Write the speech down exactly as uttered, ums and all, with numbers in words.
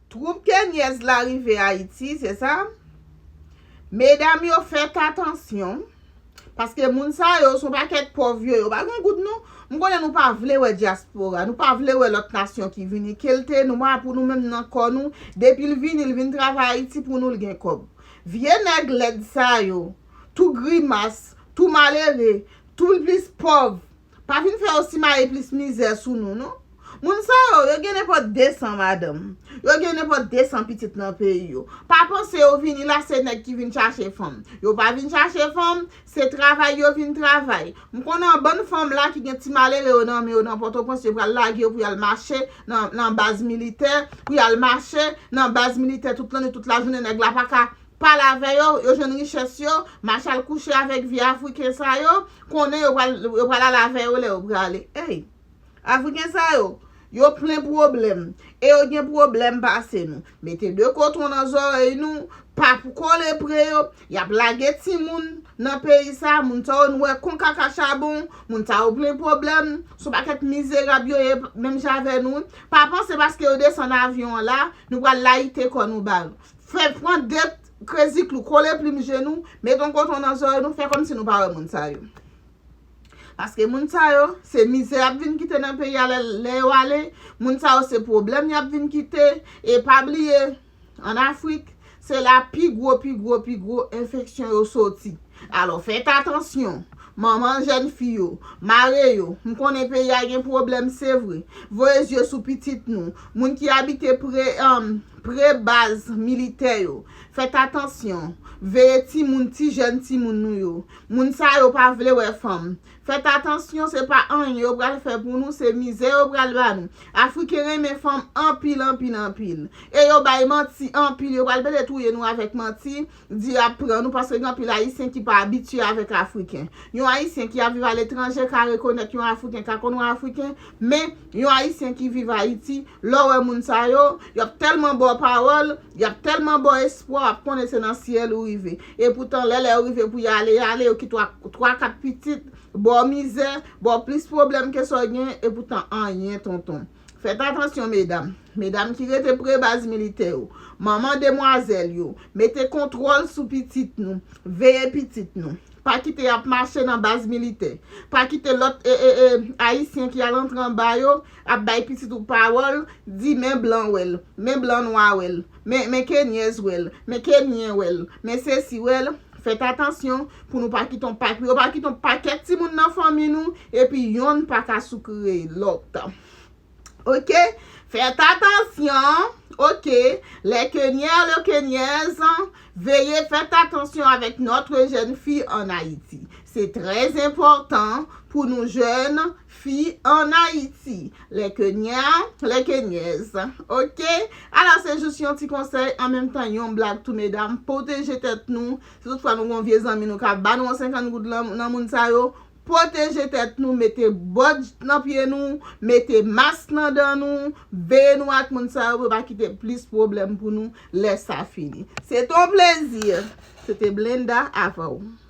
Twoup Kenyèz la rive Ayiti, se sa? Medam yo, fèt atansyon. Paske moun sa yo, se yon pakèt pòv yo, yo pa gen goud non. M konnen nou pa vle wè dyaspora, nou pa vle wè lòt nasyon ki vini. Ke l te nwa pou nou menm nan kò nou, depi l vini, l vin travay Ayiti pou nou, l gen kòb. Vye nèg lèd sa yo, tou grimas, tou malere, tou plis pòv, pa vin fè yo simaye plis mizè sou nou, non. Moun sa yo, yo gen nenpòt de san madanm. Yo gen nenpòt de san pitit nan peyi yo. Pa panse yo vini la, se nèg ki vin chache fanm. Yo pa vin chache fanm, se travay yo vin travay. M konnen yon bann fanm la ki gen ti malere yo nan men yo nan Pòtoprens, yo pral lage yo pou y al mache nan, nan baz militè, pou y al mache nan baz militè tout lannuit, tout lajounen, nèg la pa ka pale avè yo, yo jwenn richès yo, mache al kouche avèk vye Afriken sa yo, konnen yo pral, yo pral ale avè yo lè yo prale. Ey! Afriken sa yo, yo plen pwoblèm. E yo gen pwoblèm pase nou. Mete de kotwon nan zòrèy nou, pa pou kole pre yo. Y ap lage timoun nan peyi sa, moun sa yo nou wè kon kaka chabon, moun sa yo plen pwoblèm, se yon pakèt mizerab yo ye, menm jan avè nou. Pa panse paske yo desann avyon an la, nou pral layite kò nou ba yo. Fè pran de krezi klou, kole plim je nou, mete yon kotwon nan zòrèy nou, fè kòmsi nou pa wè moun sa yo. Paske moun sa yo, se mizè y ap vin kite nan peyi a lè, lè yo ale. Moun sa yo, se pwoblèm y ap vin kite. E pa bliye, ann Afrik, se la pi gwo, pi gwo, pi gwo enfeksyon yo soti. Alò, fèt atansyon. Manman jèn fi yo, mare yo. M konnen peyi a gen pwoblèm, se vre. Voye zye sou pitit nou. Moun ki abite pre, um, pre baz militè yo. Fèt atansyon. Veye timoun, ti jèn timoun nou yo. Moun sa yo pa vle wè fanm. Fèt atansyon, se pa anyen yo pral fè pou nou, se mizè yo pral ba nou. Afriken renmen fanm anpil, anpil, anpil. E yo bay manti anpil, yo pral pede touye nou avèk manti, di y ap pran nou, paske gen anpil Ayisyen ki pa abitye avèk Afriken. Yon Ayisyen ki ap viv aletranje ka rekonèt yon Afriken, ka konn yon Afriken, men yon Ayisyen ki viv Ayiti, lè w wè moun sa yo, y ap tèlman ba w pawòl, y ap tèlman ba w espwa, w ap konnen se nan syèl ou rive. Epoutan, lè, lè yo rive pou y ale, y ale, yo kite twa, twa, kat pitit, ba w mizè, ba w plis pwoblèm ke sa w gen, epoutan anyen, tonton. Fèt atansyon, medam. Medam ki rete pre baz militè yo, manman demwazèl yo, mete kontwòl sou pitit nou, veye pitit nou. Pa kite y ap mache nan baz militè. Pa kite lòt, e, e, e, Ayisyen ki al antre anba yo ap bay pitit ou pawòl, di men blan wè l, men blan nwa wè l, men, men kenyèz wè l, men kenyen wè l, men sesi wè l. Fèt atansyon pou nou pa kite yon pak-, yo pa kite yon pakèt timoun nan fanmi nou, epi yonn pa ka soukire lòt. Ok? Faites attention. Ok? Les Kenyans, les Kenyans, veuillez faire attention avec notre jeune fille en Haïti. C'est très important pour nos jeunes filles en Haïti. Les Kenyans, les Kenyans. Ok? Alò, se jis yon ti konsèy, an menm tan yon blag tou, medam. Pwoteje tèt nou. Si toutfwa nou gon vye zanmi nou ka ba nou yon senkant goud lan, nan moun sa yo, pwoteje tèt nou, mete bòd nan pye nou, mete mas nan dan nou, veye nou ak moun sa yo pou yo pa kite plis pwoblèm pou nou lè sa fini. Se te yon plezi. Se te Blenda avè w.